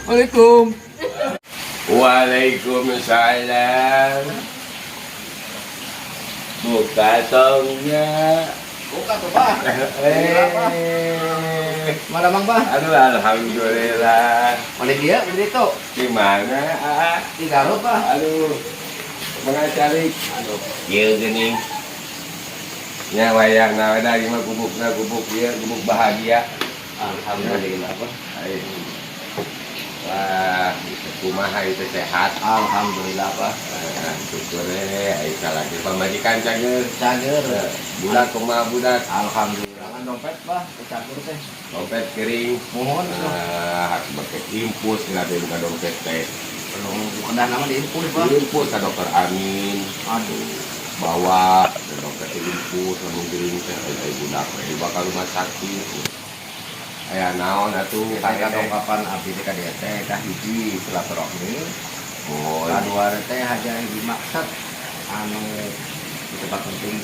Waalaikum. Waalaikumsalam. Buka tongnya. Buka tuh, Pak. Eh. Mana, Mang, Bah? Aduh, alhamdulillah. Mana dia? Beli itu. Gimana, Aa? Di Garut, Pak. Aduh, mengacari. Aduh. Ieu geuning. Nya wayang na da mah gubukna gubuk ieu, gubuk bahagia. Alhamdulillah, Pak. Ayo. Wah, kumaha itu, sehat? Alhamdulillah, Pak. Ah, syukur eh, ai salaki pamajikan cager. Cager. Budak kumaha, budak? Alhamdulillah. Kan dompet, Pak, cager teh. Dompet kering. Mohon. Ah, make infus kenapa buka dompet teh? Belum kedah nama diinfus, Pak. Infus ka dokter Amin. Aduh. Bawa ke dokter, infus lamun kering teh, ai budak we bakal rumah sakit. Aya naon atuh? Kita dongkapan abdi teh ka dieu teh kahiji silaturahmi. Oh, Kadua teh haja hiji maksud anu disebut penting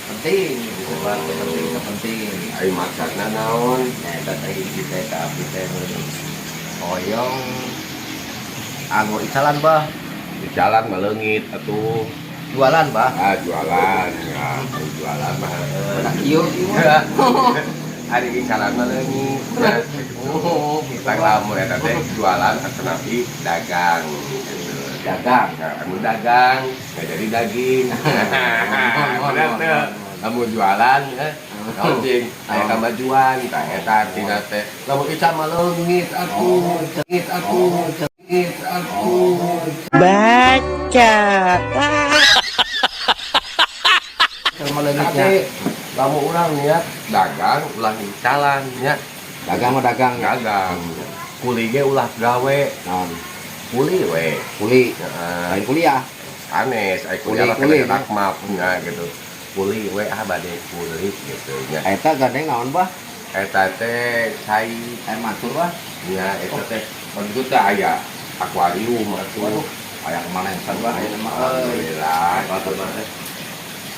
penting, disebut penting penting. Ai maksudna naon? Nya eta teh hiji teh ka abdi teh hoyong anu icalan, Bah. Di jalan mah leungit atuh. Jualan, Bah. Ah, jualan ya, jualan mah. Nah, kieu kieu. Ari icalan mah leungit. Oh, gitu. Tang lamun eta teh jualan atanapi dagang gitu. Dagang. Nah, anu dagang nggak jadi daging. Bener teu? Lamun jualan naon cing aya kamajuan, tah eta artina teh. Lamun ical mah leungit atuh, leungit atuh, leungit atuh. Baca. Sama leungitnya. Tapi lamun urang niat dagang ulah icalan nya. Dagang mah dagang ya. Dagang. Kuli ge ulah gawe. Naon? Kuli we. Kuli. Heeh. Lain kuliah. Sanes ai kuliah mah Kuli, kuli. kena mah punya gitu. Kuli we, ah, bade kuli gitu nya. Eta gandeng naon, Bah? Eta teh cai. Air mancur, Bah. Nya eta teh waktu itu teh aya akuarium atuh. Waduh, aya kemana yang Bah? Aya mah euy. Alhamdulillah. Batur teh.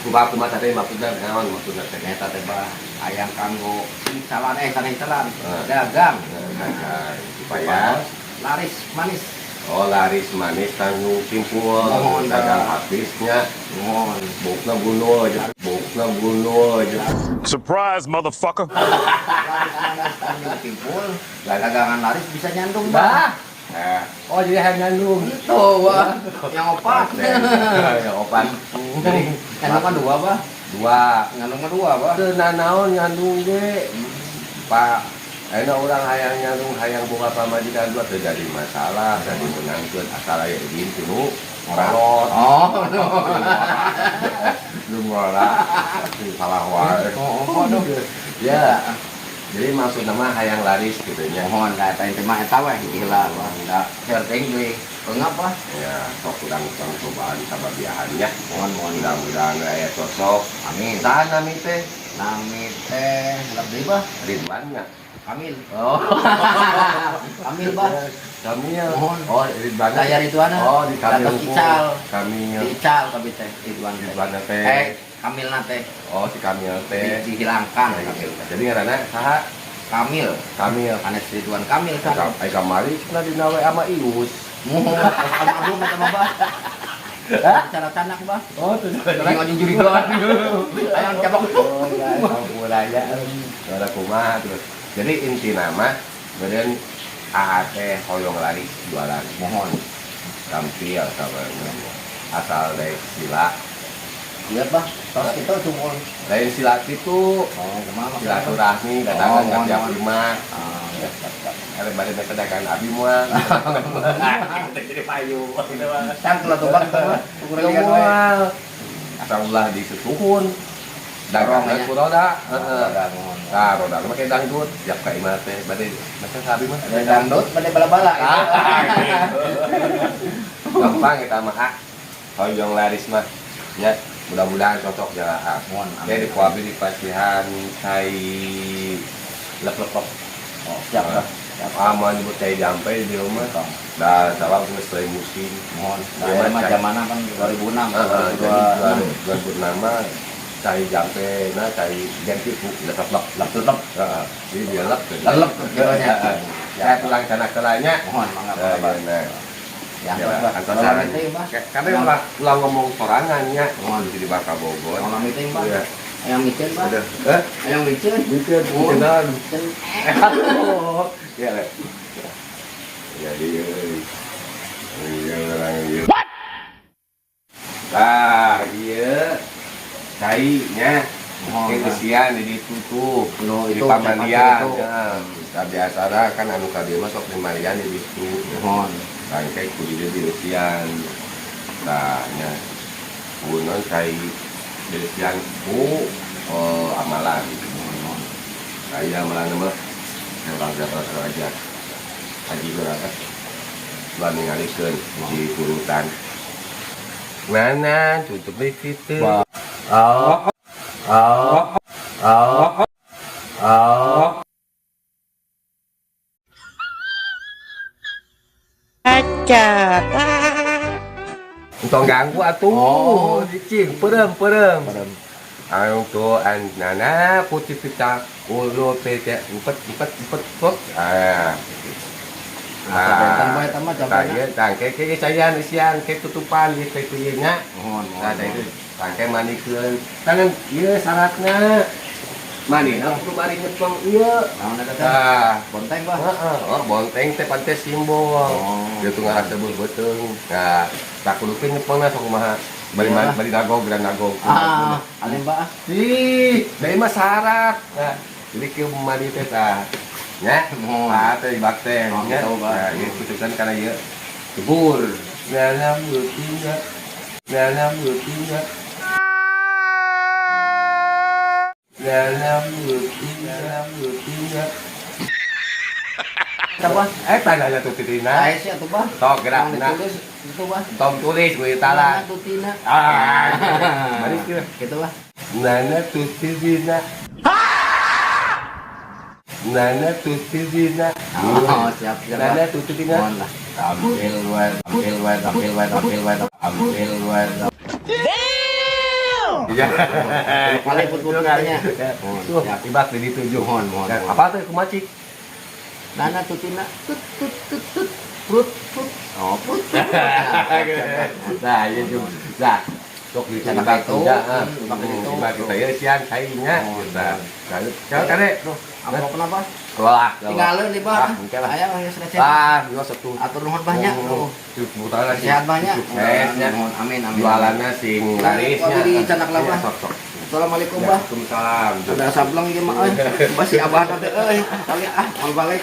Kumaha kumaha teh maksudna, naon maksudna teh? Eta teh, Bah, ayang kanggo icalan, eh, sana icalan. Eh. Dagang. Dagang supaya laris manis. Oh, laris manis tanggung simpul. Mohon, dagang Bah. Habisnya. Mohon. Bukna bunuh aja, bukna bunuh aja. Surprise, motherfucker. Laris manis tanggung simpul. Dagangan laris bisa nyandung, Bah. Bah. Eh, oh, jadi hayang nyandung. Itu, Bah. Yang opat. Yang opat. Jadi Nyandung mah dua, Bah. Dua. Nyandung mah dua, Bah. Teu nanaon nyandung ge. Pak, ayeuna urang hayang nyandung, hayang boga pamajikan dua teu jadi masalah, jadi menangkeun asal aya izin tinu ngorot. Oh, Lu ngora, salah wae. Oh, waduh. Ya. Jadi maksud nama hayang laris gitu nya. Mohon da eta inti mah eta we hiji heula, Bah. Da penting deui. Pengap, Bah. Ya, sok urang urang cobaan sababiahan nya. Mohon, mohon. Mudah-mudahan aya cocok. Amin. Saha nami teh? Nami teh lebih, Bah. Ridwan nya. Kamil. Oh. Kamil, Bah. Kamil. Mohon. Oh, Ridwan. Saya Ridwan. Oh, di Kamil. Datos Ical. Kamil. Di Ical tapi teh Ridwan teh. Ridwan teh. Eh, Kamil na teh. Oh, si Kamil teh. Dihilangkan Kamil teh. Jadi ngaranna saha? Kamil. Kamil. Anes Ridwan Kamil kan. Ai kamari cenah dina WA mah Ius. Mohon almarhum eta mah, Bah. Cara canak, Bah. Oh, tuh. Jadi ngajujurigan. Ayang cabok. Oh, ya, ampun ya. Ada kumaha terus. Jadi inti nama kemudian AA teh hoyong laris jualan. Mohon. Tampil sama asal dari sila. Iya, Bah. Tos kita cuma Lain sila itu. Oh, kumaha maksudnya, Bah? Silaturahmi datangan Oh, ke mohon, tiap mohon. imah. Ah, ya, siap, siap. Ada bade pedagang abi moal. Jadi payu. Can tulah tumbang itu mah. Ukuran lihat we. Moal. Asal ulah disusuhun. Dagangan Dorong, ku roda. Heeh. Roda, mohon. Nah, roda mah kayak dangdut. Siap ka imah teh bade masa sabi mah. Ada dangdut, pada bala-bala. Ah, gitu. Gampang kita mah, ah. Hoyong laris mah. Ya, mudah-mudahan cocok ya, ah. Mohon. Ya di ku abi dipasihan cai lep-lepok. Oh, siap, Bah. Siap. Ah, mau nyebut cai jampe di rumah. Nah, sabab geus mulai musim. Mohon. Iya, Nah, mah Cai. zamanna kan 2006, Heeh, jadi 2026. 2006 mah Cai jampe na cai ganti ku lep lep lep Lep. Heeh. Jadi dia lep. Lelep gitu nya. Ya tulang sana kelanya. Mohon mangga Nah, Bah. iya, nah. Ya, Ya, Bah. antos Kalau saran. teh, Bah. Karena ulah ulah ngomong sorangannya. Mohon. Jadi bakal Bogor. Kalau teh, Bah. Iya. Ayam micin, Bah. Udah. Eh, Ayam micin. micin, Mohon. micinan. Micin. Ya, Le. Jadi iya orang iya. Nah, iya. Cai nya. Mohon, Kayak Bah. kesian jadi tutup. Loh, Di itu pamandian. itu. Ya. Nah, biasanya kan anu ka dieu mah sok di mandian di ditu. Mohon. Bangkai kudu di dieusian. Nah, nya. Kunon cai dieusian ku amalan. Mohon. Saya amalan mah yang bangsa raja haji berangkat ulah ningalikeun di turutan mana tutup di situ. Bah. Oh, oh, oh, oh. Baca. Entong ganggu atuh. Oh. Cicing, perem, perem. Perem. Anu tu an nana putih pita ulo pete empat empat empat empat. Ah. Asa benten bae eta mah Nah, jampena. iya, tangke ke isian isian ke tutupan ieu teh ieu nya. Mohon, mohon. Nah, itu tangke manikeun. Tangan ieu syaratna. Manina kudu bari nyepeng ieu. Naon eta teh? Tah. Bonteng, Bah. Heeh, oh, bonteng teh pantes simbol. Oh. Dia tuh ngarasa beuteung. Nah, tak kudu teh nyepengna sok kumaha. Bari Iyalah. bari dagog dan dagog. Ah, alim, Bah. Ih, da ieu mah syarat. Nah, jadi kieu mandi teh tah. Nya, Mohon. ah teh ibak teh. Oh, Nya. gitu, Bah. Nah, ieu kutukan kana ieu. Cebur. Nana beuteungna. Nana beuteungna. Nana beuteungna, nana beuteungna. Eta, Bah. Eh, tandanya tuh titina. Aya sih atuh, Bah. Tok gerak Yang nah. ditulis itu, Bah. Tong tulis gue tala. Nana tutina. Ah, mari kita. Gitu, Bah. Nana tuti dina. Nana tuti dina. Oh, siap, siap. Bah. Nana tuti dina. Mohon lah. Tampil wae, tampil wae, tampil wae, tampil wae, tampil wae. Iya. Kali put-put katanya. Tuh, Siap. ibak di dituju. Mohon, mohon, Dan mohon. apa tuh kumaci? Nana tutina tut tut tut tut prut prut. Oh, prut. prut. Nah, iya juga. Nah, sok di Cara ibak itu, ya. ibak itu. Ibak kita ya siang kayaknya. Mohon, Nah, mohon. kalau kade. Duh, apa kenapa? Kelah. Tinggalin di bah. Ah, engke lah. Aya aya selesai. Ah, dua satu. Atur nuhun banyak tuh. Putaran Sehat banyak. Suksesnya. Nuhun, amin amin. Jualannya sing larisnya. Wah, di canak lah, Iya, Bah. Sok sok. Assalamualaikum, Bah. Waalaikumsalam. Ada sableng ieu mah euy. Bah si abah teh euy. Kali ah, mau balik.